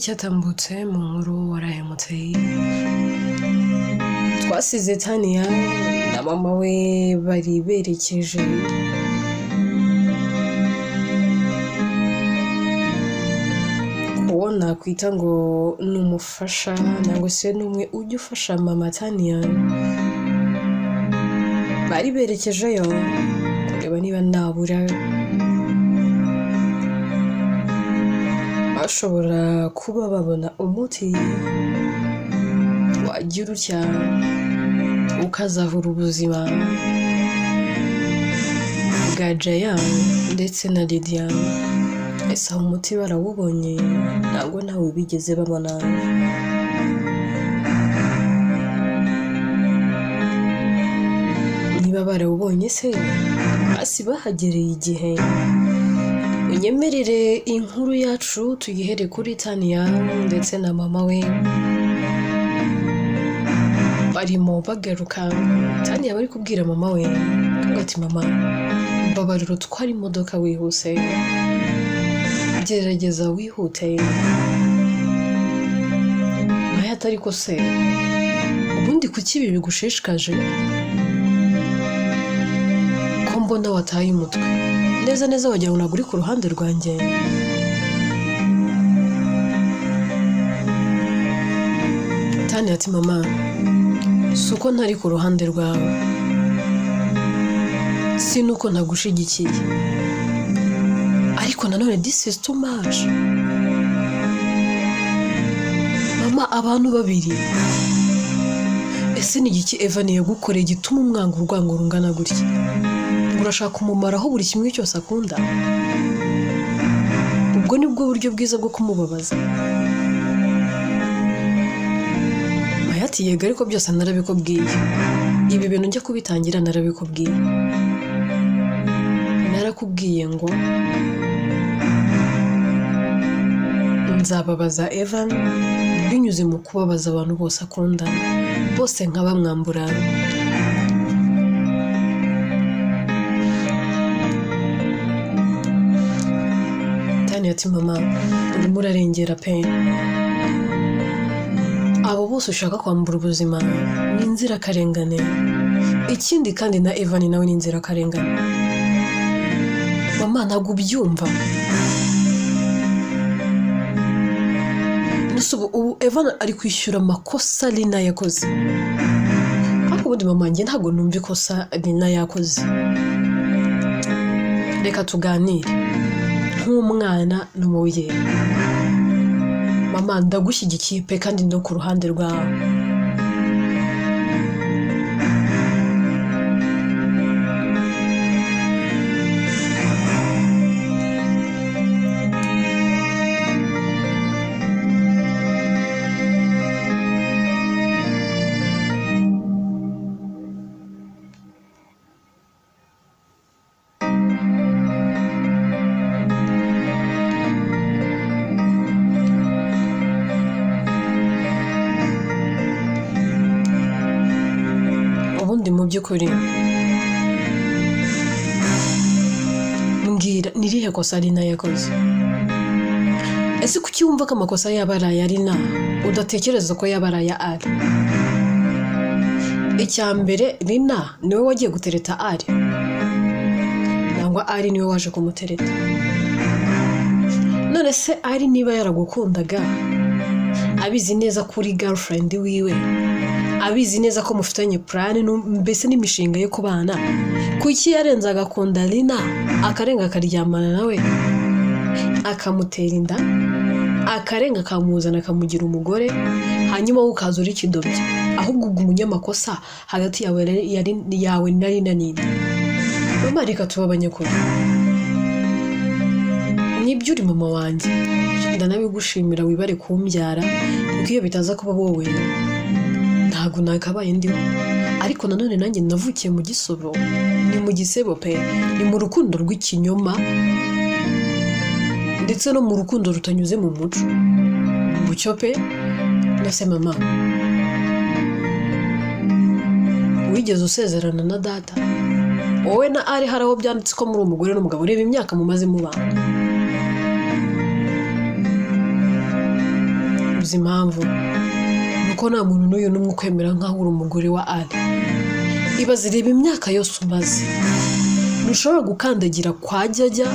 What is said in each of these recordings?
Cyatambutse mu nkuru Warahemutse, twasize Tania na mama we bari berekeje uwo nakwita ngo ni umufasha nangwa se n'umwe ujya ufasha mama Tania. Bari berekejeyo kureba niba nabura bashobora kuba babona umuti wagira utya ukazahura ubuzima bwa Jaya ndetse na Lydia. Ese aho umuti barawubonye? Ntabwo ntawe bigeze babona. Niba barawubonye se hasi bahagereye igihe. Unyemerere inkuru yacu tuyihere kuri Tania ndetse na mama we barimo bagaruka. Tania bari kubwira mama we ati: "Mama, mbabarira utware imodoka wihuse, gerageza wihute." Maya atari ko se ubundi kuki ibi bigushishikaje, ko mbona wataye umutwe neza neza, wagira ngo ntabwo uri ku ruhande rwanjye? Tania ati: "Mama, si uko ntari ku ruhande rwawe, si nuko ntagushigikiye, ariko nanone this is too much. Mama, abantu babiri, ese ni igiki Evan yagukoreye gituma umwanga urwango rungana gutya? Urashaka kumumaraho buri kimwe cyose akunda? Ubwo ni bwo buryo bwiza bwo kumubabaza?" Maya ati: "Yego, ariko byose narabikubwiye, ibi bintu njya kubitangira narabikubwiye, narakubwiye ngo nzababaza Evan binyuze mu kubabaza abantu bose akunda, bose nkabamwambura." Tania ati: "Mama, urimo urarengera pe, abo bose ushaka kwambura ubuzima ni inzirakarengane, ikindi kandi na Evan nawe ni inzirakarengane. Mama, ntabwo ubyumva. Ubu Evan ari kwishyura amakosa Lina yakoze. Ariko ubundi mama njye ntabwo numva ikosa Lina yakoze. Reka tuganire nk'umwana n'umubyeyi. Mama, ndagushyigikiye pe, kandi no ku ruhande rwawe. Ubundi mu by'ukuri mbwira, ni irihe kosa Lina yakoze? Ese kuki wumva ko amakosa yaba ari aya Lina udatekereza ko yaba ari aya Ari? Icya mbere, Lina niwe wagiye gutereta Ari, nangwa Ari niwe waje kumutereta? None se Ari niba yaragukundaga, abizi neza ko uri girlfriend wiwe, abizi neza ko mufitanye plan mbese n'imishinga yo kubana, kuki yarenze agakunda Lina, akarenga akaryamana nawe, akamutera inda, akarenga akamuzana akamugira umugore, hanyuma wowe ukaza uri kidobya? Ahubwo ubwo umunyamakosa hagati yawe na Lina ninde? Mama, reka tuba abanyakuri. Nibyo uri mama wanjye, ndanabigushimira, wibare kumbyara, kuko iyo bitaza kuba wowe ntabwo nakabaye ndiho. Ariko nanone nanjye navukiye mu gisebo, ni mu gisebo pe, ni mu rukundo rw'ikinyoma ndetse no mu rukundo rutanyuze mu muco, mu mucyo pe. Nase mama, wigeze usezerana na data? Wowe na Ari hari aho byanditse ko muri umugore n'umugabo? Reba imyaka mumaze mubana. Uzi impamvu? Nuko nta muntu n'uyu n'umwe ukwemera nk'aho uri umugore wa Ali. Ibaze, reba imyaka yose umaze, ntushobora gukandagira kwa Jyajya,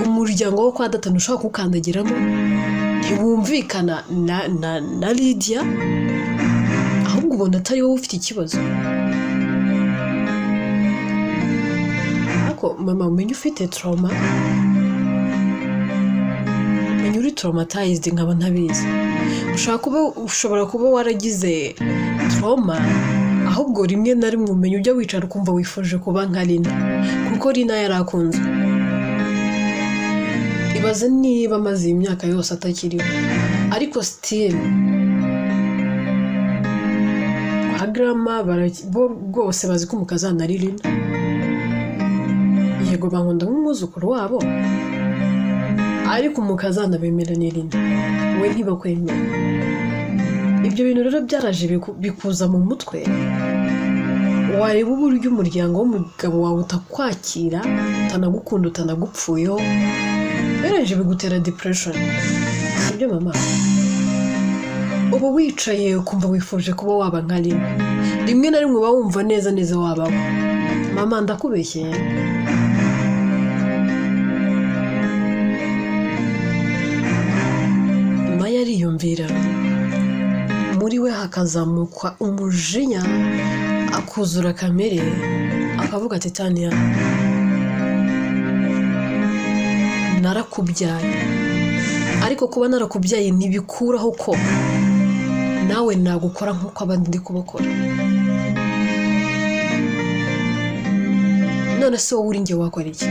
umuryango wo kwa data ntushobora kuwukandagiramo, ntiwumvikana na Lydia, ahubwo ubona atari wowe ufite ikibazo. Ariko mama, umenye ufite trauma, umenye uri traumatized nkaba ntabizi. Ushobora kuba waragize trauma, ahubwo rimwe na rimwe umenya ujya wicara ukumva wifuje kuba nka Lina, kuko Lina yarakunzwe. Ibaze niba amaze iyi myaka yose atakiriho, ariko still kwa grandma bo rwose bazi ko umukazana ari Lina. Yego bankunda nk'umwuzukuru wabo, ariko umukazana bemera ni Lina, we ntibakwemera. Ibyo bintu rero byaraje bikuza mu mutwe, wareba uburyo umuryango w'umugabo wawe utakwakira, utanagukunda, utanagupfuyeho, biraje bigutera depression. Sibyo mama? Uba wicaye ukumva wifuje kuba waba nka Lina, rimwe na rimwe uba wumva neza neza wabaho. Mama ndakubeshyeye? Maya ariyumvira, muri we hakazamuka umujinya, akuzura kamere, akavuga ati Tania, narakubyaye, ariko kuba narakubyaye ntibikuraho ko nawe nagukora nk'uko abandi ndi kubakora. None se wowe uri njye wakora iki?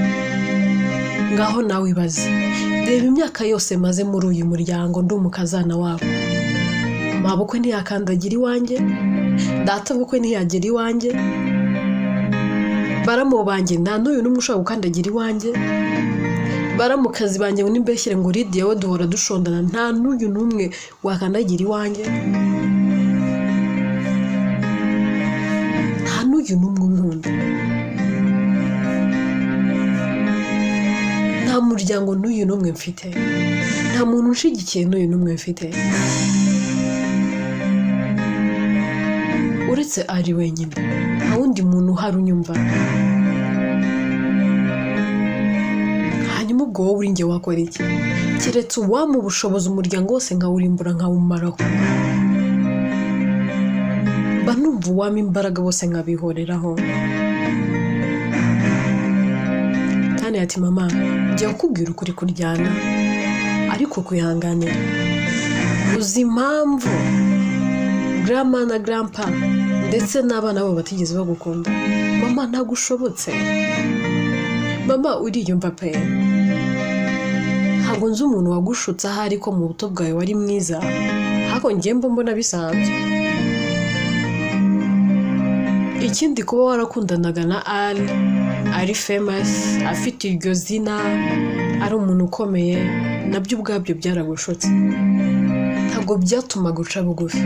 Ngaho nawe ibaze, reba imyaka yose maze muri uyu muryango ndi umukazana wabo. Mabukwe ntiyakandagira iwanjye, data bukwe ntiyagera iwanjye, baramu banjye nta n'uyu n'umwe ushobora gukandagira iwanjye, baramukazi banjye ngo nimbeshyire ngo Lydia we duhora dushondana, nta n'uyu n'umwe wakandagira iwanjye, nta n'uyu n'umwe unkunda, nta muryango n'uyu n'umwe mfite, nta muntu unshigikiye n'uyu n'umwe mfite, uretse ari wenyine, nta wundi muntu uhari unyumva. Hanyuma ubwo wowe uri njye wakora iki? Keretse uwampa ubushobozi umuryango wose nkawurimbura nkawumaraho. Mba numva uwampa imbaraga bose nkabihoreraho. Tania ati mama, ngiye kukubwira ukuri kuryana, ariko kwihanganira. Uzi impamvu grandma na grandpa ndetse n'abana babo batigeze bagukunda? Mama ntagushobotse, mama uriyumva pe. Ntabwo nzi umuntu wagushutse ahari ko mu buto bwawe wari mwiza, ariko njye mbona bisanzwe. Ikindi kuba warakundanaga na Ali, ari famous, afite iryo zina, ari umuntu ukomeye, nabyo ubwabyo byaragushutse. Ntabwo byatumaga uca bugufi.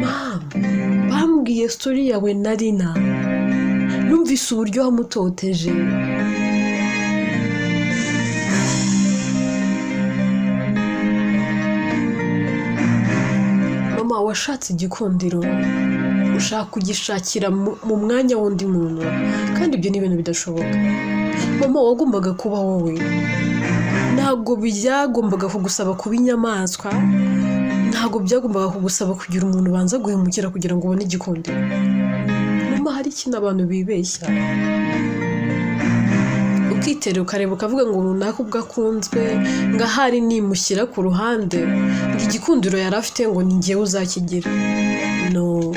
Mama, bambwiye story yawe na Lina, numvise uburyo wamutoteje. Mama, washatse igikundiro, ushaka kugishakira mu mwanya w'undi muntu, kandi ibyo ni ibintu bidashoboka. Mama, wagombaga kuba wowe, ntabwo byagombaga kugusaba kuba inyamaswa, ntabwo byagombaga kugusaba kugira umuntu ubanza guhemukira kugira ngo ubone igikundiro. Mama, hari ikintu abantu bibeshya, ukitera ukareba ukavuga ngo runaka ubwo akunzwe, ngo ahari nimushyira ku ruhande, ngo igikundiro yari afite ngo ni njyewe uzakigira. No,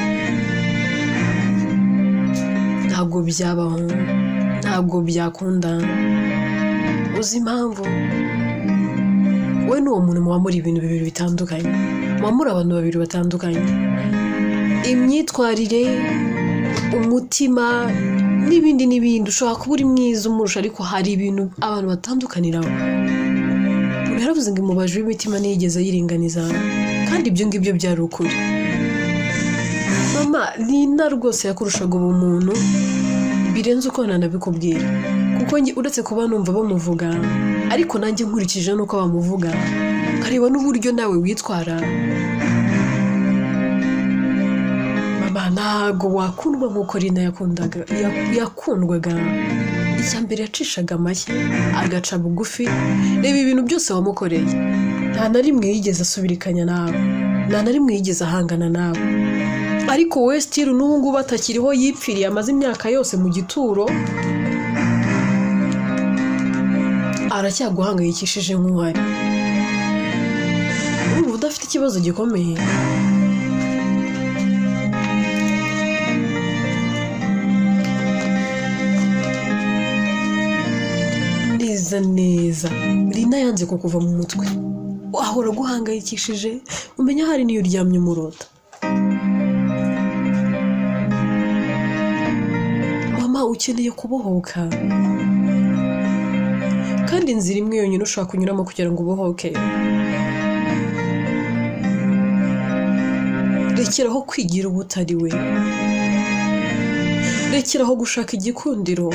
ntabwo byabaho, ntabwo byakunda. Uzi impamvu? We n'uwo muntu muba muri ibintu bibiri bitandukanye, muba muri abantu babiri batandukanye, imyitwarire, umutima n'ibindi n'ibindi. Ushobora kuba uri mwiza umurusha, ariko hari ibintu abantu batandukaniraho. Umuntu yaravuze ngo umubaji w'imitima ntiyigeze ayiringaniza, kandi ibyo ngibyo byari ukuri. Mama, Lina rwose yakurushaga ubumuntu birenze uko nanabikubwira, Kuko njye uretse kuba numva bamuvuga, ariko nanjye nkurikije n'uko bamuvuga, nkareba n'uburyo nawe witwara, mama ntabwo wakundwa nk'uko Rina yakundwaga. Icya mbere yacishaga amashyi agaca bugufi. Reba ibintu byose wamukoreye, nta na rimwe yigeze asubirikanya nawe, nta na rimwe yigeze ahangana nawe. Ariko wowe still n'ubu ngubu atakiriho, yipfiriye, amaze imyaka yose mu gituro, aracyaguhangayikishije nk'uhari. Urumva udafite ikibazo gikomeye? Neza neza Rina yanze kukuva mu mutwe, ahora aguhangayikishije, umenya hari n'iyo uryamye umurota. Mama ukeneye kubohoka, kandi inzira imwe yonyine ushobora kunyuramo kugira ngo ubohoke, rekeraho kwigira uwo utari we, rekeraho gushaka igikundiro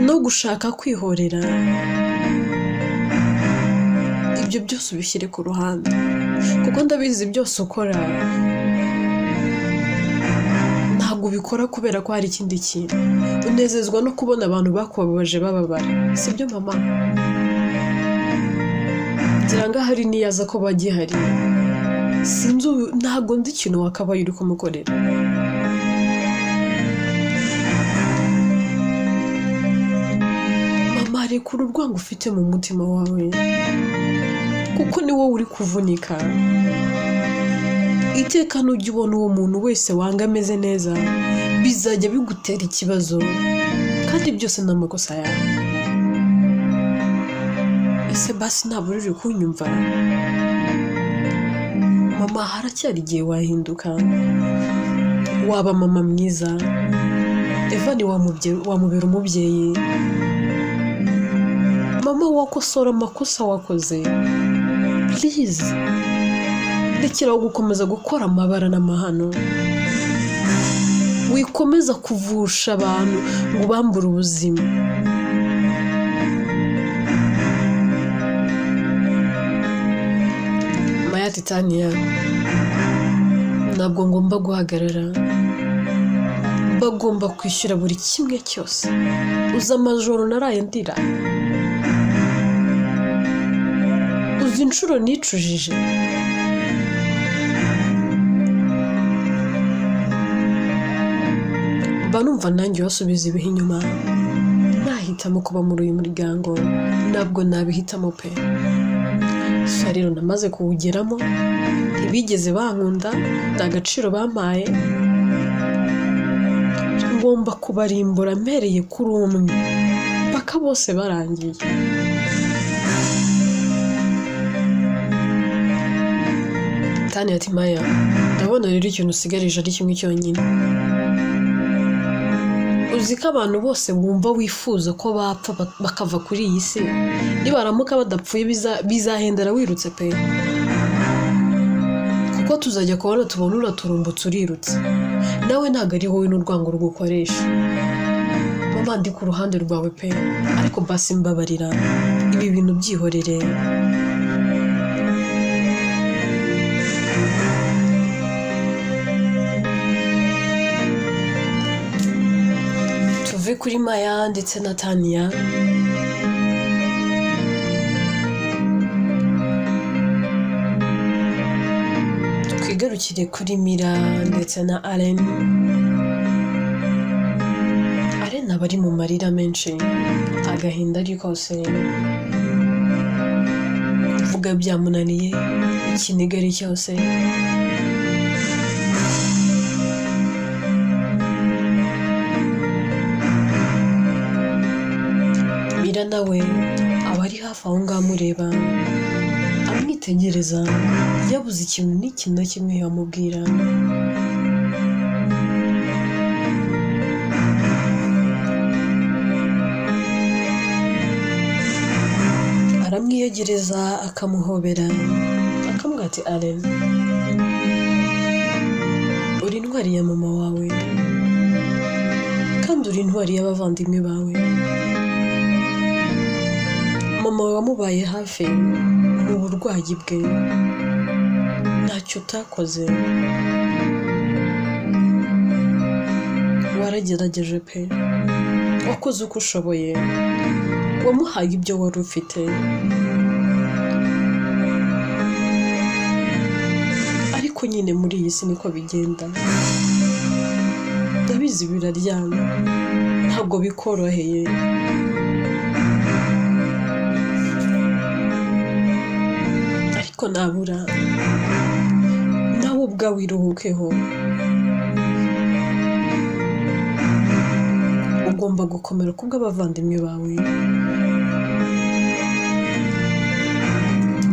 no gushaka kwihorera. Ibyo byose ubishyire ku ruhande, kuko ndabizi byose ukora ntabwo ubikora kubera ko hari ikindi kintu. Unezezwa no kubona abantu bakubabaje bababara, sibyo mama? Ngira ngo ahari niyaza ko bagihari, sinzi ntabwo nzi ikintu wakabaye uri kumukorera. Mama rekura urwango ufite mu mutima wawe, kuko ni wowe uri kuvunika. Iteka nujya ubona uwo muntu wese wanga ameze neza, bizajya bigutera ikibazo, kandi byose ni amakosa yawe. Ese basi ntabwo uri kunyumva? Mama haracyari igihe wahinduka, waba mama mwiza, Evan wamubera umubyeyi. Mama wakosora amakosa wakoze, please rekeraho gukomeza gukora amabara n'amahano, wikomeza kuvusha abantu ngo ubambure ubuzima. Maya Titania, ntabwo ngomba guhagarara, bagomba kwishyura buri kimwe cyose. Uzi amajoro naraye ndira, uzi inshuro nicujije. Mba numva nanjye wasubiza ibihe inyuma, nahitamo kuba muri uyu muryango, ntabwo nabihitamo pe. Gusa rero namaze kuwugeramo, ntibigeze bankunda, nta gaciro bampaye, ngomba kubarimbura mpereye kuri umwe mpaka bose barangiye. Tania ati Maya, ndabona rero ikintu usigarije ari kimwe cyonyine. Uzi ko abantu bose bumva wifuza ko bapfa bakava kuri iyi si, nibaramuka badapfuye bizahendera wirutse pe. Kuko tuzajya kubona tubona uraturumbutse urirutse, nawe ntabwo ari wowe n'urwango rugukoresha. Mama ndi ku ruhande rwawe pe, ariko basi mbabarira, ibi bintu byihorere. Tuve kuri Maya ndetse na Tania, twigarukire kuri Mira ndetse na Allen. Allen aba ari mu marira menshi, agahinda ari kose, kuvuga byamunaniye, ikiniga ari cyose. Mira nawe aba ari hafi aho ngaho amureba, amwitegereza, yabuze ikintu n'ikintu na kimwe yamubwira. Aramwiyegereza akamuhobera, akamubwira ati Allen, uri intwari ya mama wawe, Kandi uri intwari y'abavandimwe bawe. Mama wawe wamubaye hafi mu burwayi bwe, ntacyo utakoze, waragerageje pe, wakoze uko ushoboye, wamuhaye ibyo wari ufite. Ariko nyine muri iyi si niko bigenda, ndabizi biraryana, ntabwo bikoroheye. Ariko nabura nawe ubwawe iruhukeho, ugomba gukomera kubw'abavandimwe bawe.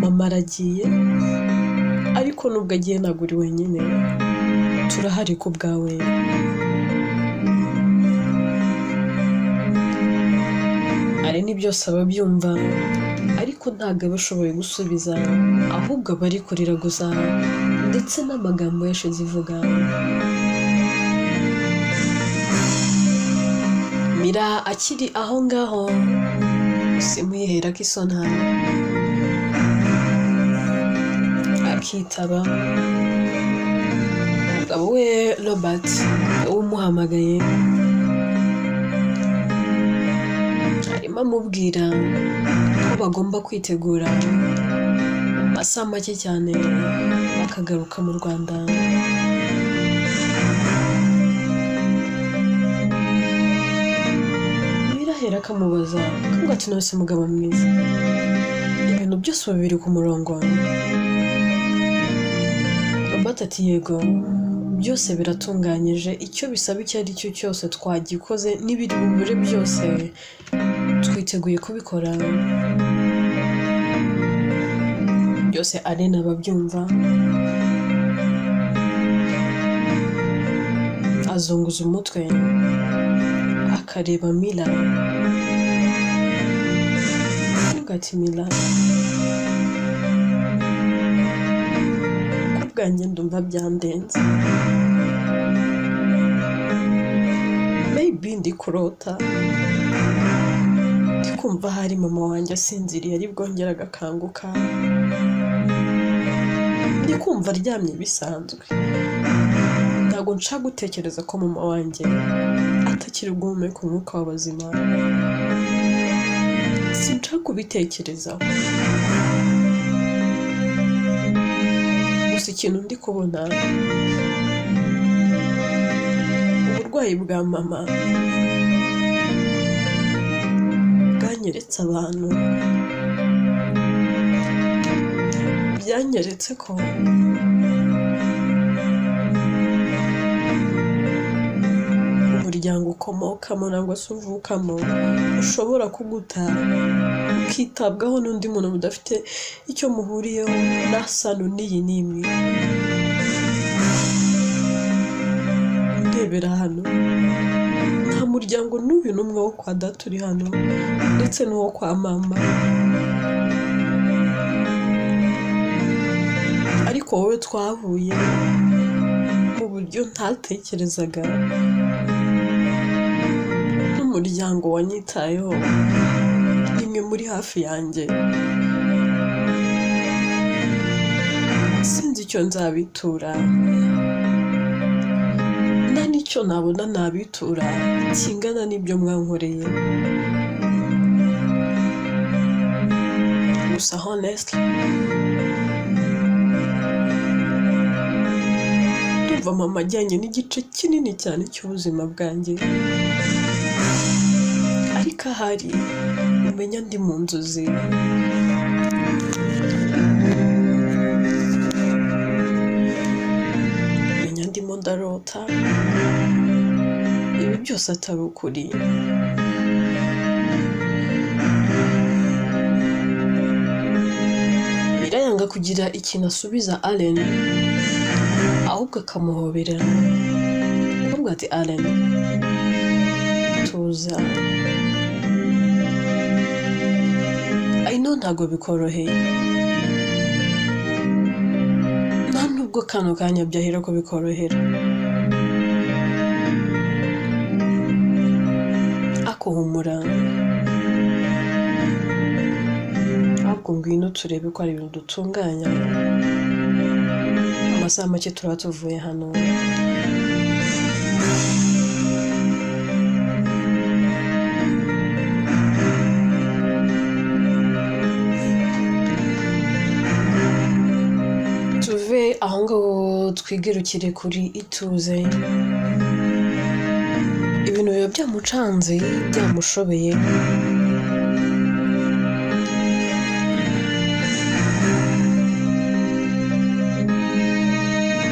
Mama aragiye, ariko nubwo agiye ntabwo uri wenyine, turahari ku bwawe. Ari ni byose ababyumva, ariko ntabwo aba ashoboye gusubiza, ahubwo aba ari kurira gusa, ndetse n'amagambo yashize ivuga. Mira akiri aho ngaho, simuyihera ko isona, akitaba. Umugabo we Robert umuhamagaye, arimo amubwira ko bagomba kwitegura amasaha make cyane bakagaruka mu Rwanda. Mirahera akamubaza, akavuga ati none se mugabo mwiza, ibintu byose ubu biri ku murongo? Robert ati yego, byose biratunganyije, icyo bisaba icyo ari cyo cyose twagikoze, n'ibiri bubure byose twiteguye kubikora. Byose Aline ababyumva, azunguza umutwe akareba Mila, avuga ati Mila, ku bwanjye ndumva byandenze, maybe ndi kurota, ndi kumva hari mama wanjye asinziriye ari bwongere agakanguka, ndi kumva aryamye bisanzwe, ntabwo nshaka gutekereza ko mama wanjye atakiri guhumeka umwuka w'abazima, sinshaka kubitekerezaho. Gusa ikintu ndi kubona, uburwayi bwa mama bwanyeretse abantu, byanyeretse ko umuryango ukomokamo nangwa se uvukamo ushobora kuguta ukitabwaho n'undi muntu mudafite icyo muhuriyeho nta sano n'iyi n'imwe. Ndebera hano, nta muryango n'uyu n'umwe wo kwa data uri hano, ndetse n'uwo kwa mama. Ariko wowe twahuye mu buryo ntatekerezaga, n'umuryango wanyitayeho, nimwe muri hafi yanjye, sinzi icyo nzabitura, nta n'icyo nabona nabitura kingana n'ibyo mwankoreye. Gusa honestly, ndumva mama ajyanye n'igice kinini cyane cy'ubuzima bwanjye, ariko ahari umenya ndi mu nzozi. Umenya ndimo ndarota, ibi byose atari ukuri. Birayanga kugira ikintu asubiza Allen, ahubwo akamuhobera, akavuga ati Allen, tuza, I know ntabwo bikoroheye, nta nubwo kano kanya byahera ko bikorohera, Ngwino turebe ko hari ibintu dutunganya, amasaha make turaba tuvuye hano. Tuve aho ngaho twigarukire kuri Ituze. Ibintu biba byamucanze, byamushobeye.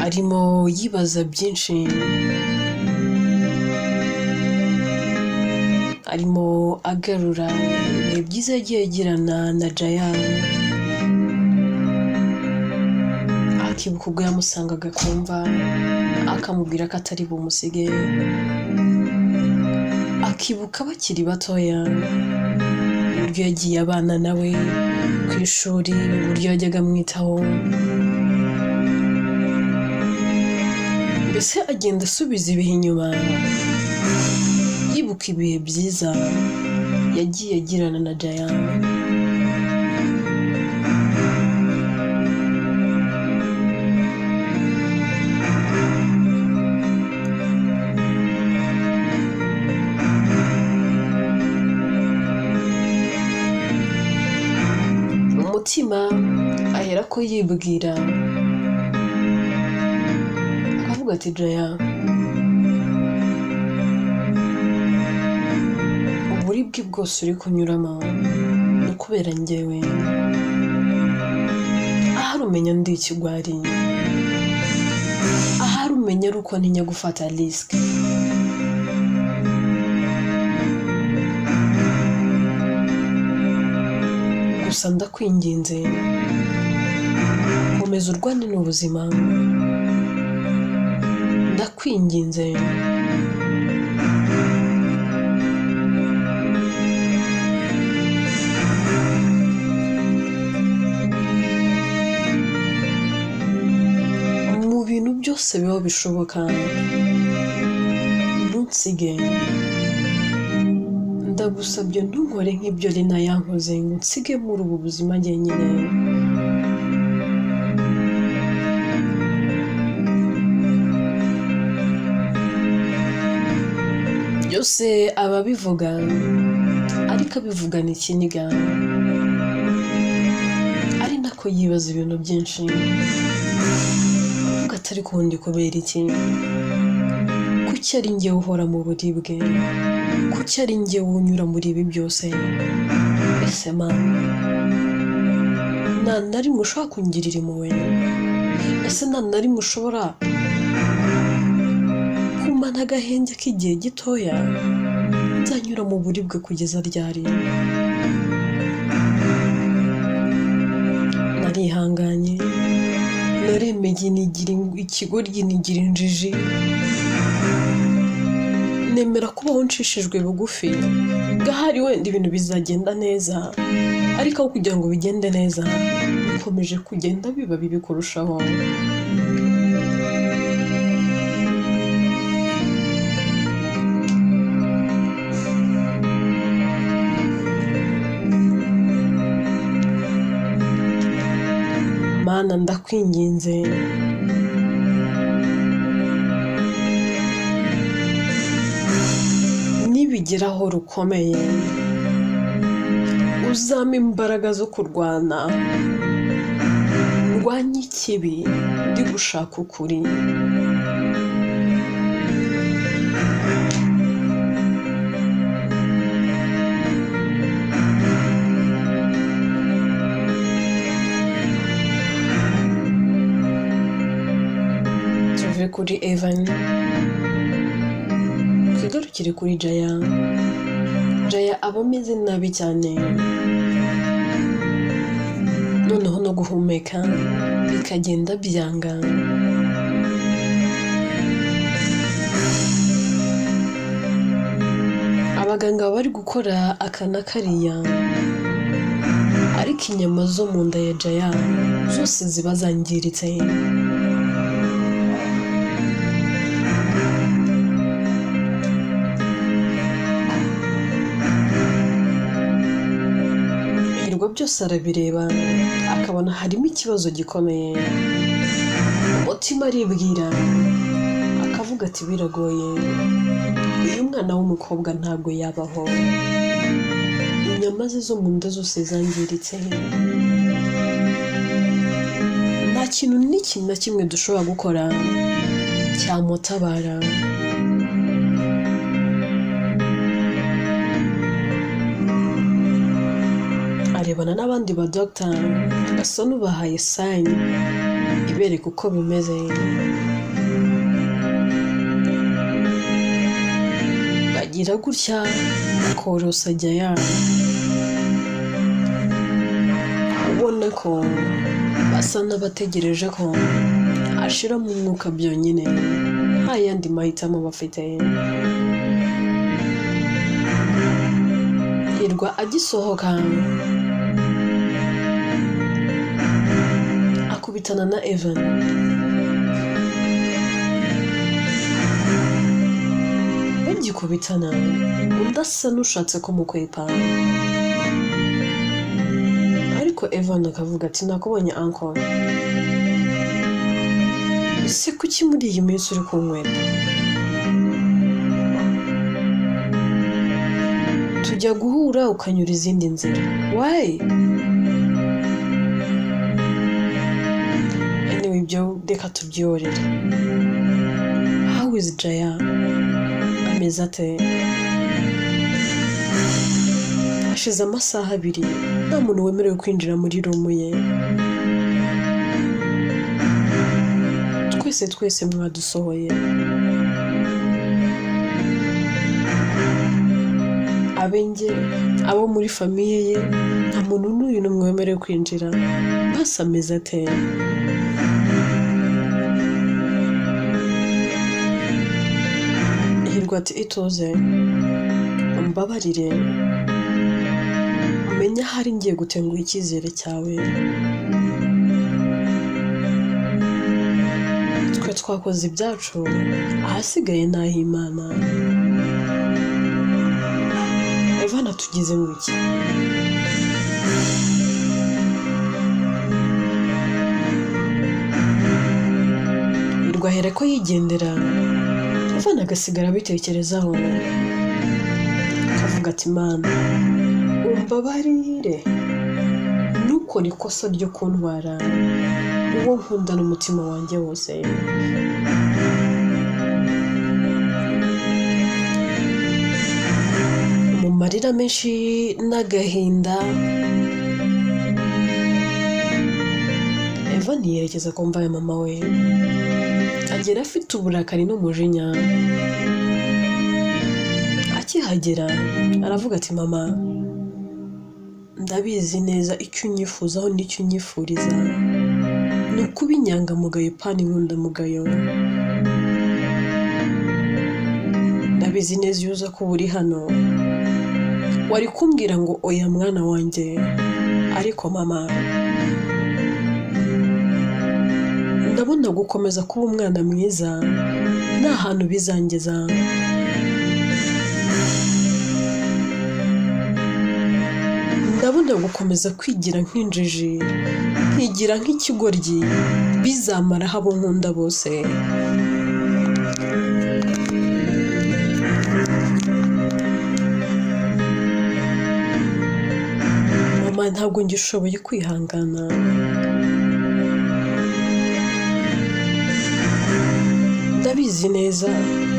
Arimo yibaza byinshi, arimo agarura ibihe byiza yagiye agirana na Jaya, akibuka ubwo yamusangaga akumva akamubwira ko atari bumusige, akibuka bakiri batoya uburyo yagiye abana nawe ku ishuri, uburyo yajyaga amwitaho, mbese agenda asubiza ibihe inyuma, yibuka ibihe byiza yagiye agirana na Jaya. Umutima ahera ko yibwira akavuga ati Jaya, uburibwe bwose uri kunyuramo ni ukubera njyewe, ahari umenya ndi ikigwari, ahari umenya ari uko ntinya gufata risike. Gusa ndakwinginze komeza urwane n'ubuzima, ndakwinginze mu bintu byose bibaho bishoboka ntunsige, ndagusabye ntunkore nk'ibyo Lena yankoze ngo unsige muri ubu buzima njyenyine. Byose aba abivuga ariko abivugana ikiniga, ari nako yibaza ibintu byinshi, avuga ati ariko ubundi kubera iki? Kuki ari njye uhora mu buribwe? Kuki ari njye unyura muri ibi byose? Ese mama, nta na rimwe ushobora kungirira impuhwe? Ese nta na rimwe ushobora kumana agahenge k'igihe gitoya? Nzanyura mu buribwe kugeza ryari? Narihanganye, naremeye nigira ikigoryi, nigira injiji, nemera kubaho nshishijwe bugufi, gahari wenda ibintu bizagenda neza, ariko aho kugira ngo bigende neza bikomeje kugenda biba bibi kurushaho. Mana ndakwinginze, nibigeraho rukomeye uzampa imbaraga zo kurwana, ndwanye ikibi ndi gushaka ukuri. Tuve kuri Evan twigarukire kuri Jaya. Jaya aba ameze nabi cyane, noneho no guhumeka bikagenda byanga. Abaganga bari gukora aka na kariya, ariko inyama zo mu nda ya Jaya zose ziba zangiritse. Hirwa Byose arabireba akabona harimo ikibazo gikomeye. Umutima aribwira akavuga ati biragoye, uyu mwana w'umukobwa ntabwo yabaho, inyama ze zo mu nda zose zangiritse, nta kintu n'ikintu na kimwe dushobora gukora cyamutabara. Arebana n'abandi ba doctor asa n'ubahaye sign ibereka uko bimeze. Bagira gutya bakorosa Jaya, ubona ko basa n'abategereje ko ashiramo umwuka byonyine, nta yandi mahitamo bafite. Hirwa agisohoka akubitana na Evan. Bagikubitana undi asa n'ushatse kumukwepa, ariko Evan akavuga ati nakubonye uncle, ese kuki muri iyi minsi uri kunywera? Tujya guhura ukanyura izindi nzira, why? Anyway, ibyo reka tubyorere. How is Jaya? Ameze ate? Hashize amasaha 2 nta muntu wemerewe kwinjira muri room ye. Twese twese mwadusohoye. Abenge abo muri famiye ye nta muntu n'uyu n'umwe wemerewe kwinjira. Basi ameze ate? Hirwa ati ituze, umbabarire, umenye ahari ngiye gutenguha icyizere cyawe. Twe twakoze ibyacu, ahasigaye ni ah'Imana. Evan atugize ngo iki? Hirwa ahera ko yigendera, Evan agasigara abitekerezaho, akavuga ati Mana umbabarire, ntukore ikosa ryo kuntwara uwo nkunda n'umutima wanjye wose. Mu marira menshi n'agahinda, Evan yerekeza ku mva ya mama we, agera afite uburakari n'umujinya. Akihagera aravuga ati mama, ndabizi neza icyo unyifuzaho n'icyo unyifuriza ni ukuba inyangamugayo pani inkundamugayo. Ndabizi neza iyo uza kuba uri hano wari kumbwira ngo oya mwana wanjye, ariko mama ndabona gukomeza kuba umwana mwiza nta hantu bizangeza. Ndabona gukomeza kwigira nk'injiji, nkigira nk'ikigoryi, bizamaraho abo nkunda bose. Mama ntabwo ngishoboye kwihangana. Ndabizi neza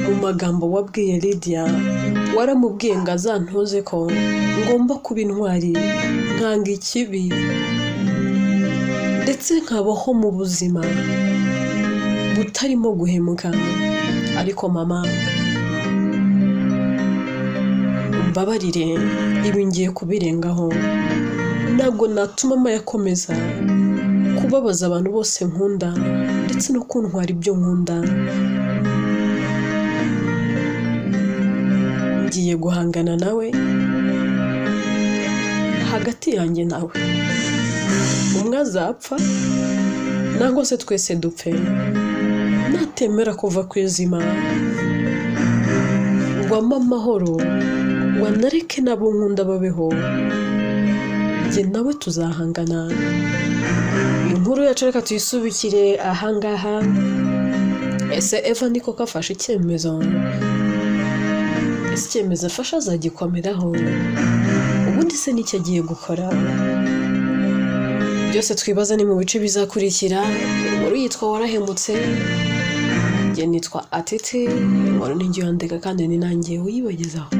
mu magambo wabwiye Lydia, waramubwiye ngo azantoze ko ngomba kuba intwari, nkanga ikibi ndetse nkabaho mu buzima butarimo guhemuka. Ariko mama umbabarire, ibi ngiye kubirengaho. Ntabwo natuma mama yakomeza kubabaza abantu bose nkunda ndetse no kuntwara ibyo nkunda. Ngiye guhangana nawe, hagati yanjye nawe, umwe azapfa nangwa se twese dupfe. Natemera kuva ku izima ngo ampe amahoro, ngo anareke n'abo nkunda babeho, Njye nawe tuzahangana. Inkuru yacu reka tuyisubikire ahangaha. Ese Eva ni koko afashe icyemezo? Ese icyemezo afashe azagikomeraho? Ubundi se nicyo agiye gukora? Byose twibaza ni mu bice bizakurikira. Inkuru yitwa Warahemutse. Njye nitwa Atete. Inkuru ni njye uyandika kandi ni nanjye uyibagezaho.